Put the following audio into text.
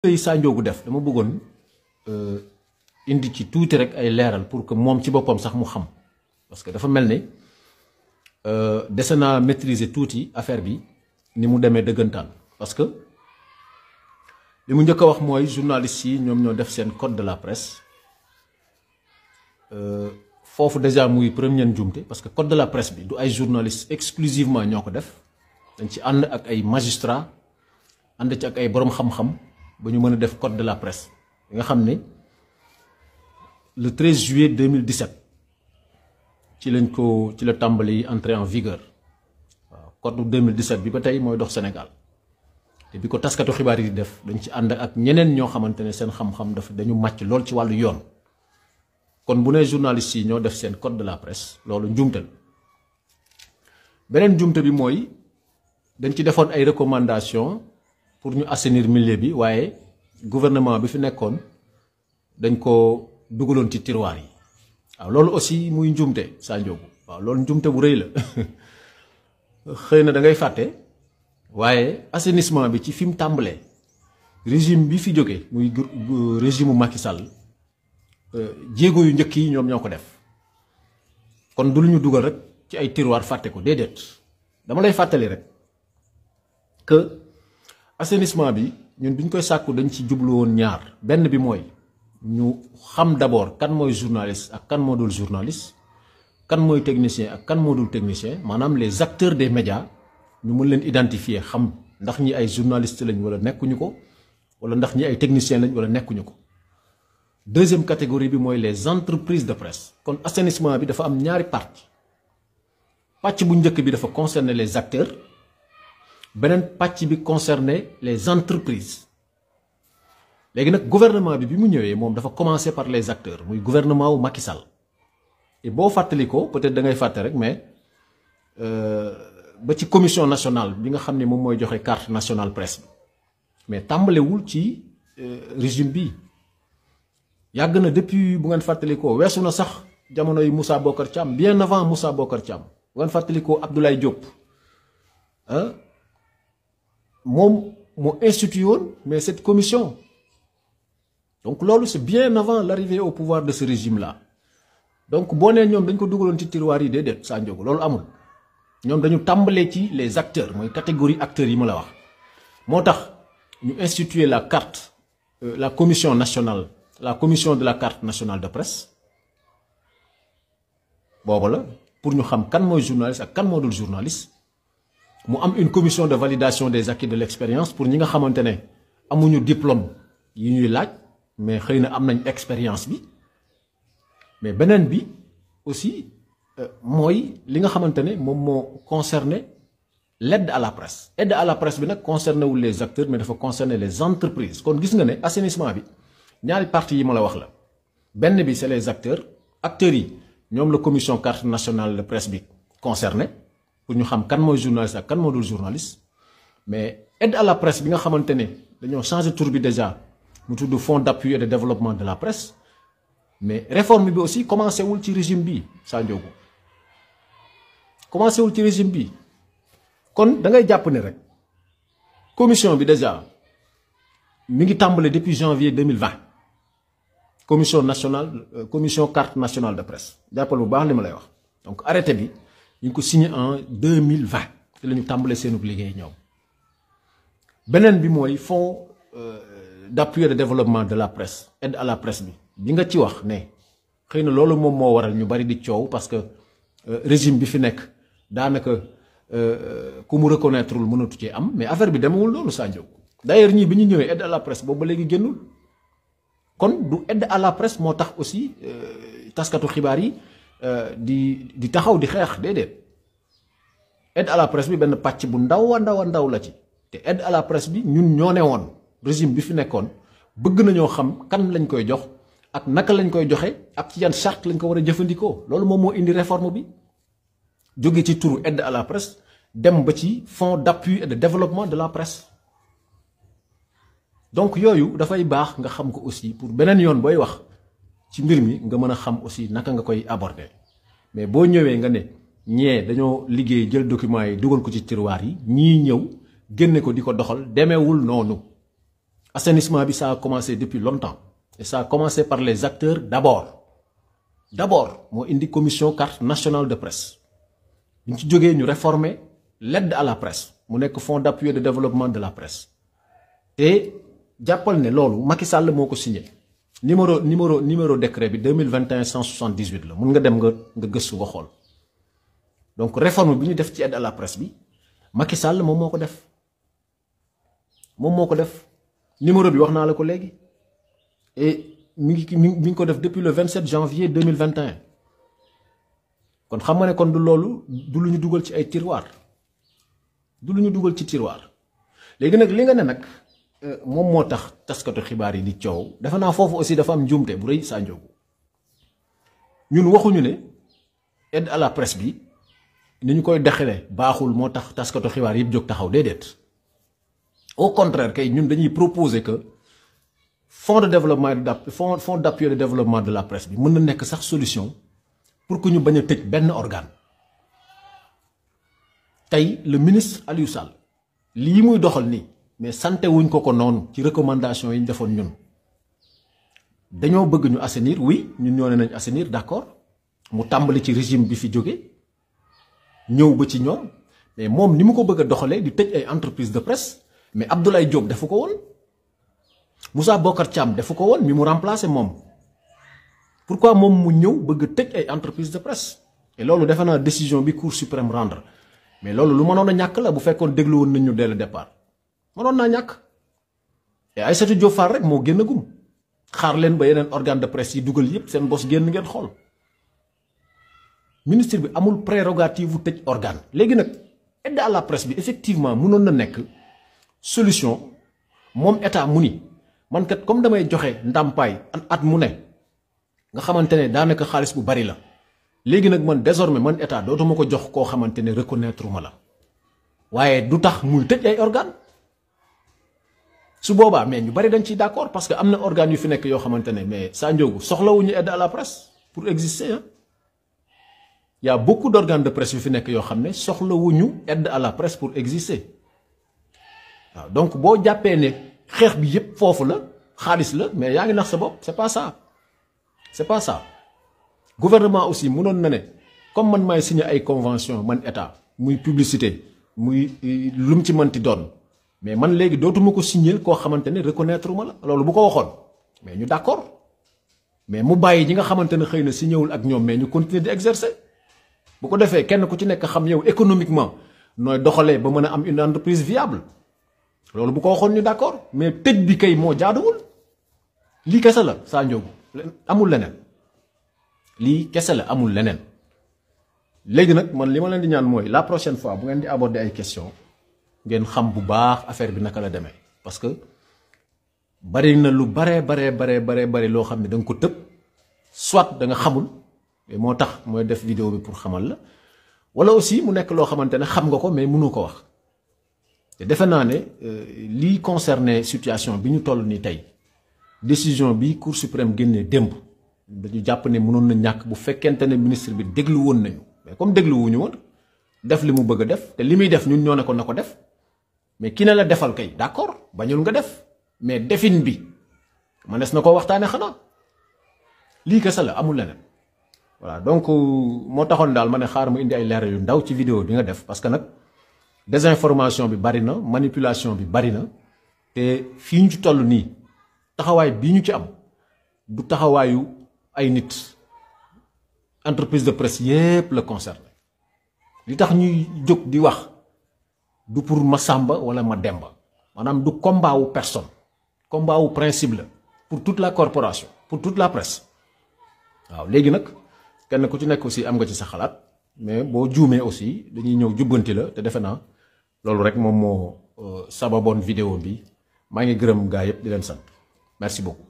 tey Sa Ndiogou def dama bëggoon indi ci tuuti rek ay leeral pour que moom ci boppam sax mu xam parce que dafa mel ni dese naa maîtriser tuuti affaire bi ni mu demee dëggantaan parce que li mu njëkk a wax mooy journalistes yi ñoom ñoo def seen code de la presse foofu déjà muy première njuumte parce que code de la presse bi du ay journalistes exclusivement ñoo ko def dañ ci ànd ak ay magistrats ànd ci ak ay borom xam-xam ba ñu mën a def code de la presse bi nga xam ne le 13 juillet 2017 ci la tàmbali entrée en vigueur waaw code 2017 bi ba tey mooy dox Sénégal te bi ko taskatu xibaar yi di def dañ ci ànd ak ñeneen ñoo xamante ne seen xam-xam dañu màcc lool ci wàllu yoon kon bu nee journalistes yi ñoo def seen code de la presse loolu njuumte la beneen njuumte bi mooy dañ ci defoon ay recommandations pour ñu assainir milieu bi waaye gouvernement bi fi nekkoon dañ ko dugaloon ci tiroir yi waaw loolu aussi muy njuumte Sa Ndiogou waaw loolu njuumte bu rëy la xëy na da ngay fàtte waaye assainissement bi ci fi mu tàmbalee régime bi fi jógee muy régime Macky Sall jéego yu njëkk yi ñoom ñoo ko def kon du lu ñu dugal rek ci ay tiroir fàtte ko déedéet dama lay fàttali rek que assainissement bi ñun bi ñu koy sàkku dañ ci jublu woon ñaar benn bi mooy ñu xam d'abord kan mooy journaliste ak kan moo dul journaliste kan mooy technicien ak kan moo dul technicien maanaam les acteurs des médias ñu mën leen identifier xam ndax ñi ay journaliste lañ wala nekkuñu ko wala ndax ñi ay technicien lañ wala nekkuñu ko deuxième catégorie bi mooy les entreprises de presse kon assainissement bi dafa am ñaari pàcc bu njëkk bi dafa concerner les acteurs beneen pàcc bi concerner les entreprises léegi nag gouvernement bi mu ñëwee moom dafa commencer par les acteurs muy gouvernement wu Macky Sall et boo fàttali ko peut-être da ngay fàtte rek mais ba ci commission nationale bi nga xam ne moom mooy joxe carte nationale presse bi mais tàmbalewul ci régime bi yàgg na depuis bu ngeen fàttali ko weesu na sax jamono yi Moussa Bocar Thiam bien avant Moussa Bocar Thiam bu ngeen fàttali ko Abdoulaye Diop moom moo institué woon mais cette commission donc loolu c'est bien avant l'arrivée au pouvoir de ce régime-là donc boo nee ñoom dañ ko dugaloon ci tiroir yi déedéet Sa Ndiogou loolu amul ñoom dañu tàmbalee ci les acteurs mooy catégorie acteurs yi ma la wax moo tax ñu instituer la carte la commission nationale la commission de la carte nationale de presse booba la pour ñu xam kan mooy journaliste ak kan moo dul journaliste mu am une commission de validation des acquis de l'expérience pour ñi nga xamante ne amuñu diplôme yi ñuy laaj mais xëy na am nañ expérience bi mais beneen bi aussi mooy li nga xamante ne moom moo concerné l'aide à la presse aide à la presse bi nag concerné wul les acteurs mais dafa concerner les entreprises kon gis nga ne assainissement bi ñaari parties yi ma la wax la benn bi c'est les acteurs yi ñoom la commission carte nationale de presse bi concerné pour ñu xam kan mooy journaliste ak kan moo dul journaliste mais aide à la presse bi nga xamante ne dañoo changer tur bi déjà mu tudd fonds d'appui et de développement de la presse mais réforme bi aussi commencé wul ci régime bi Sa Ndiogou commencé wul ci régime bi kon da ngay jàpp ne rek commission bi déjà mi ngi tàmbale depuis janvier 2020 commission carte nationale de presse jàppal bu baax li ma lay wax donc arrêté bi ñu ngi ko signé en 2020 te la ñu tàmbale seenub liggéey ñoom beneen bi mooy fonds d'appui et de développement de la presse aide à la presse bi nga ci wax ne xëy na loolu moom moo waral ñu bari di coow parce que régime bi fi nekk daanaka ku mu reconnaîtreul mënatu cee am mais affaire bi demewul loolu Sa Ndiogou d'ailleurs ñii bi ñu ñëwee aide à la presse boobu ba léegi génnul kon du aide à la presse moo tax aussi taskatu xibaar yi di taxaw di xeex déedéet aide à la presse bi benn pàcc bu ndaw a ndaw la ci te aide à la presse bi ñun ñoo ne woon régime bi fi nekkoon bëgg nañoo xam kan lañ koy jox ak naka lañ koy joxe ak ci yan charte lañ ko war a jëfandikoo loolu moom moo indi réforme bi jóge ci turu aide à la presse dem ba ci fonds d'appui et de développement de la presse donc yooyu dafay baax nga xam ko aussi pour beneen yoon booy wax ci mbir mi nga mën a xam aussi naka nga koy aborder mais boo ñëwee nga ne ñee dañoo liggéey jël documents yi dugal ko ci tiroir yi ñii ñëw génne ko di ko doxal demeewul noonu assainissement bi ça a commencé depuis longtemps et ça a commencé par les acteurs d'abord moo indi commission carte nationale de presse bi ñu ci jógee ñu réformer l'aide à la presse mu nekk fonds d'appui et de développement de la presse te jàppal ne loolu Macky Sall moo ko signé numéro décret bi 2021 178 la mun nga dem nga gëstu nga xool donc réforme bi ñu def ci aide à la presse bi Macky Sall moom moo ko def numéro bi wax naa la ko léegi et mi ngi ko def depuis le 27 janvier 2021 kon xam nga ne kon du loolu du lu ñu dugal ci ay tiroir léegi nag li nga ne nag moom moo tax taskatu xibaar yi di coow defe naa foofu aussi dafa am njuumte bu rëy Sa Ndiogou ñun waxuñu ne aide à la presse bi ni ñu koy dexale baaxul moo tax taskatu xibaar yëpp jóg taxaw déedéet au contraire kay ñun dañuy proposer que fonds d'appui de développement de la presse bi mën na nekk sax solution pour que ñu bañ a tëj benn organe tey le ministre Aliou Sall lii muy doxal nii mais sante wuñ ko noonu ci recommandation yi ñu defoon ñun dañoo bëgg ñu assainir oui ñun ñoo ne nañ assainir d'accord mu tàmbali ci régime bi fi jóge ñëw ba ci ñoom mais moom ni mu ko bëgg a doxalee di tëj ay entreprise de presse mais Abdoulaye Diop defu ko woon Moussa Bocar Thiam defu ko woon mi mu remplacé moom pourquoi moom mu ñëw bëgg tëj ay entreprise de presse et loolu defe naa décision bi Cour suprême rendre mais loolu lu mënoon a ñàkk la bu fekkoon déglu woon nañ ñu dès le départ mënoon naa ñàkk et Aïssatou Diop Fall rek moo génn gum xaar leen ba yeneen organe de presse yi dugal yépp seen bos génn ngeen xool ministre bi amul prérogative bu tëj organe léegi nag aide à la presse bi effectivement mënoon na nekk solution moom état mu ni man kat comme damay joxe ndàmpaay at mu ne nga xamante ne daanaka xaalis bu bari la léegi nag man désormais man état dootuma ko jox koo xamante ne reconnaître ma la waaye du tax muy tëj ay organe su boobaa mais ñu bari dañ ciy d'accord parce que am na organes yu fi nekk yoo xamante ne mais Sa Ndiogou soxlawuñu aide à la presse pour exister hein. Il y a beaucoup d'organes de presse yu fi nekk yoo xam ne soxlawuñu aide à la presse pour exister waaw donc boo jàppee ne xeex bi yépp foofu la xaalis la mais yaa ngi nax sa bopp c'est pas ça gouvernement aussi mënoon na ne comme man maay signé ay convention man état muy publicité muy lu mu ci mënti doon mais man léegi dootuma ko signer koo xamante ne reconnaître ma la loolu bu ko waxoon mais ñu d'accord mais mu bàyyi ñi nga xamante ne xëy na signé wul ak ñoom mais ñu continuer di exercer bu ko defee kenn ku ci nekk xam yow économiquement nooy doxalee ba mën a am une entreprise viable loolu bu ko waxoon ñu d'accord mais tëj bi kay moo jaaduwul lii kese la Sa Ndiogou amul leneen lii kese la amul leneen léegi nag man li ma leen di ñaan mooy la prochaine fois bu ngeen di aborder ay questions ngeen xam bu baax affaire bi naka la demee parce que bari na lu bare loo xam ne da nga ko tëb soit da nga xamul mais moo tax mooy def vidéo bi pour xamal la wala aussi mu nekk loo xamante ne xam nga ko mais mënoo ko wax te defe naa ne lii concerné situation bi ñu toll nii tey décision bi Cour suprême génnee démb dañu jàpp ne mënoon na ñàkk bu fekkente ne ministre bi déglu woon nañu mais comme déglu wuñu woon def li mu bëgg a def te li muy def ñun ñoo ne ko na ko def mais ki ne la defal kay d'accord bañul nga def mais defin bi manees na ko waxtaane xanaa lii kese la amul leneen voilà donc moo taxoon daal ma ne xaar mu indi ay leeral yu ndaw ci vidéo bi nga def parce que nag désinformation bi bari na manipulation bi bari na te fii ñu ci toll nii taxawaay bii ñu ci am du taxawaayu ay nit entreprise de presse yépp la concerné li tax ñuy jóg di wax du pour ma Samba wala ma Demba maanaam du combat wu personne combat wu principe la pour toute la corporation pour toute la presse waaw léegi nag kenn ku ci nekk aussi am nga ci sa xalaat mais boo juumee aussi dañuy ñëw jubbanti la te defe naa loolu rek moom moo sababoon vidéo bi maa ngi gërëm gaa yépp di leen sant merci beaucoup